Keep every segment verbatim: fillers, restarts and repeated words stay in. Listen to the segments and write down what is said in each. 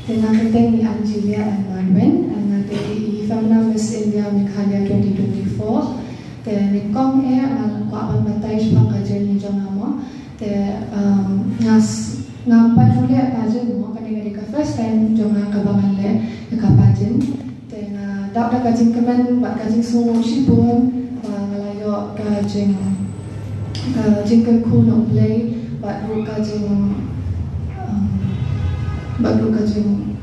Te nga kyrteng i Angelia N. Marwin, nga te i Femina Miss India Meghalaya twenty twenty-four. Te nyngkong eh nga kwah ban batai shaphang ka journey jong nga mo. Te um, nga s- nga pat ju leh pageant mo, kane ka dei ka first time jong nga kaba ngan leh ka pageant. Te nga dap da ka jingkmen bad ka jingsngewnguh shibun ba nga la ïoh ka jing ka jingkyrkhu na U Blei bad ruh ka jing um, bad ruh ka jing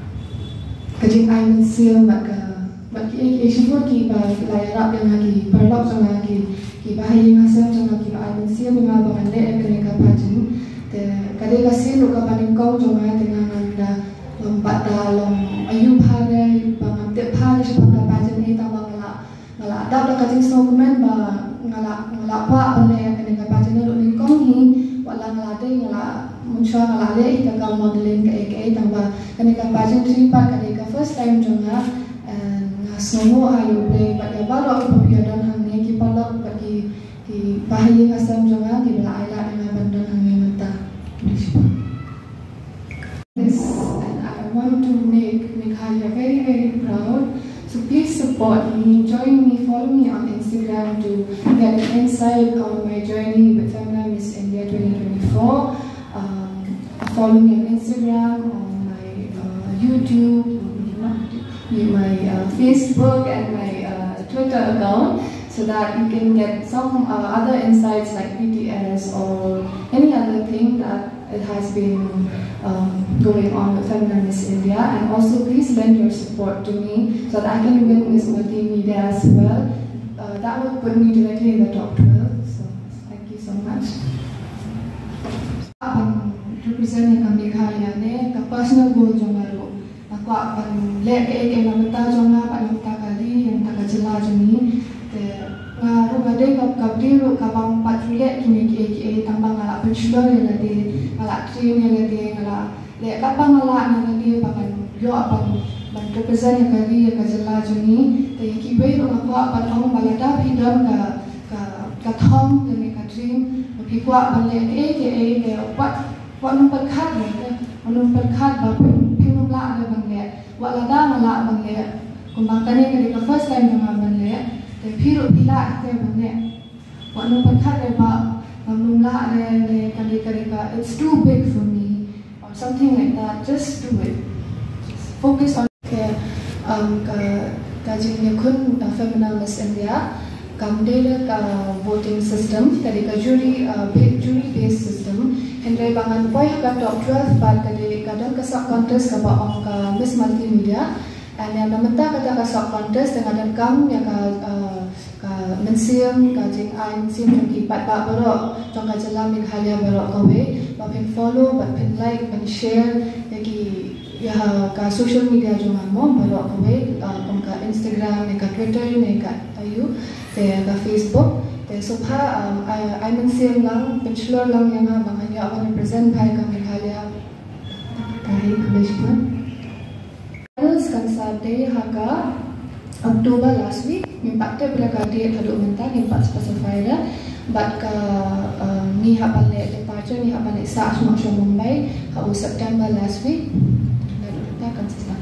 ka jingai mynsiem bad ka bad kiei kiei shibun kiba la ïarap ïa nga, ki paralok jong nga, ki kiba ha ïing ha sem jong nga kiba ai mynsiem ïa nga ba ngan leh ïa kane ka pageant. Te ka dei ka sien ruh kaba nyngkong jong nga, te nga ngam da long bad da long aïu bha re ba ngam tip bha re shaphang ka pageant, eh tang ba nga la nga la dap da ka jingsngewkmen ba nga la nga la kwah ban leh ïa kane ka pageant naduh nyngkong hi. Wat la nga la dei nga la mynshuwa nga la leh hi ka kam modeling kaei kaei, tang ba kane ka pageantry pat ka dei ka first time jong nga. And nga sngewnguh ha ïa U Blei bad ïa baroh kiba phi ïa don hangne, ki paralok bad ki kiba ha ïing ha sem jong nga kiba la ai lad ïa nga ban don hangne mynta. Khublei shibun. This, and I want to make Meghalaya very, very proud. So please support me, join me, follow me on Instagram to get an insight on my journey with Femina Miss India twenty twenty-four. Um, follow me on Instagram, on my uh, YouTube, not YouTube, my uh, Facebook and my uh, Twitter account, so that you can get some uh, other insights like B T S or any other thing that it has been um, going on with Femina Miss India. And also, please lend your support to me so that I can win Miss Multimedia as well. Uh, that will put me directly in the top twelve. So, thank you so much. Ban represent ïa ka Meghalaya ne ka personal goal jong nga ruh. Nga kwah ban leh kaei kaei na bynta jong nga bad na bynta ka ri, na bynta ka jylla jong ngi. Te nga ruh nga dei ka, ka briew ruh kaba ym pat ju leh kine kiei kiei, tang ba nga la pynshlur ïa lade, nga la train ïa lade, nga la leh katba nga lah na lade ba ngan ïoh ban, ban represent ïa ka ri, ïa ka jylla jong ngi. Te ïa kiwei ruh nga kwah ban ong ba lada phi don ka, ka, ka thong ne ka dream ba phi kwah ban leh kiei kiei, te wat Wat nym pyrkhat re, wat nym pyrkhat ba phin, phin nym lah re ban leh. Wat lada nga lah ban leh, kumba kane ka dei ka first time jong nga ban leh, te phi ruh phi lah te ban leh. Wat nym pyrkhat re ba ngam nym lah re, ne ka dei, ka dei ka, it's too big for me or something like that. Just do it. Just focus on Okay, um, ka, ka jingïakhun uh, Femina Miss India kam dei da ka voting system, ka dei ka jury, uh, ba-, jury based system. Hynrei ba ngan poi ha ka top twelve pat ka dei ka don ka sub contest kaba ong ka Miss Multimedia. And ïa na mynta kata ka sub contest te nga donkam ïa ka, uh, ka mynsiem, ka jingai mynsiem jong ki paidbah baroh jong ka jylla Meghalaya baroh kawei, ba phin follow, ba phin like, ban share ïa ki, ïa ka social media jong nga mo baroh kawei, uh, kum ka Instagram ne ka Twitter ne ka aïu, te ka Facebook. Te sngewbha, um, ai, ai mynsiem lang, pynshlur lang ïa nga ba ngan ïoh ban represent bha ïa ka Meghalaya. Ka hi ka best one. Finals kan sa dei ha ka October last week, ngim pat tip re ka date haduh mynta, ngim pat specify re. Bad ka, uh, ngi hap ban leh departure, ngi hap ban leh sah sha Mumbai ha u September last week. Naduh mynta kan sa sah.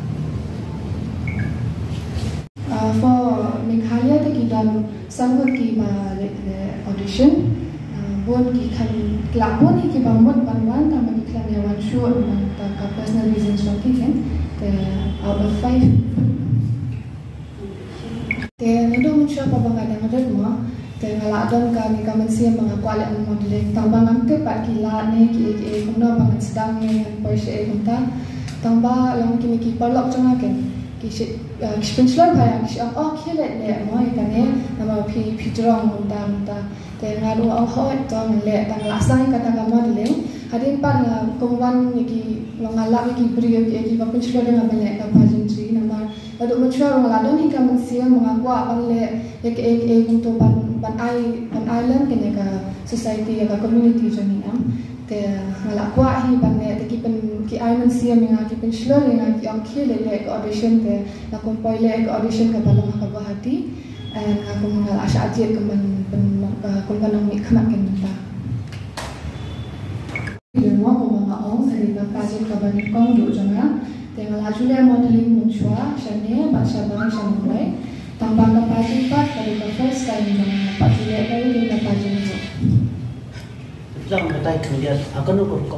Uh, for Meghalaya te ki don san ngut kiba leh, leh audition. Uh, bun ki khlem, la bun hi kiba mut ban wan, tang ba ki khlem ïa wan shuh namar ka personal reasons jong ki, kan. Te out of five. Te naduh mynshuwa ba nga dang rit mo, te nga la don kane ka mynsiem ba nga kwah leh modeling, tang ba ngam tip pat ki lad ne kiei kiei kumno ba ngan sdang ne ngan poi shaei kumta. Tang ba long kine ki paralok jong nga, kan, ki shi, uh, ki shi pynshlur bha ïa nga, ki shi ong, oh, khie leh leh mo ïa kane, namar phi, phi jrong kumta kumta. Te nga ruh nga ong, hooid, to ngan leh. Tang la sdang ïa kata ka modeling. Hadien pat nga kum wan ïa ki, long nga lap ïa ki briew, ïa kiba pynshlur ïa nga ban leh ka pageantry, namar naduh mynshuwa ruh nga la don hi ka mynsiem ba nga kwah ban leh ïa kiei kiei kumto ban, ban ai, ban ai lem kane ka society, ïa ka community jong ngi, em. Te nga la kwah hi ban leh, te ki pyn, ki ai mynsiem ïa nga, ki pynshlur ïa nga, ki ong khie leh leh ka audition, te nga kum poi leh ka audition kaba long ha ka Guwahati. And nga kum nga la shah jied kum ban, ban, uh, kum ban nongmihkhmat kane mynta. Ïa mo, kumba nga ong, ka dei ka pageant kaba nyngkong duh jong nga. Te nga la ju leh modeling mynshuwa shane bad shabar sha Mumbai. Tang ba ka pageant pat ka dei ka first time jong nga pat ju leh kaei kaei ka pageant ruh. Tang batai khyndiat, a kano ka rukom?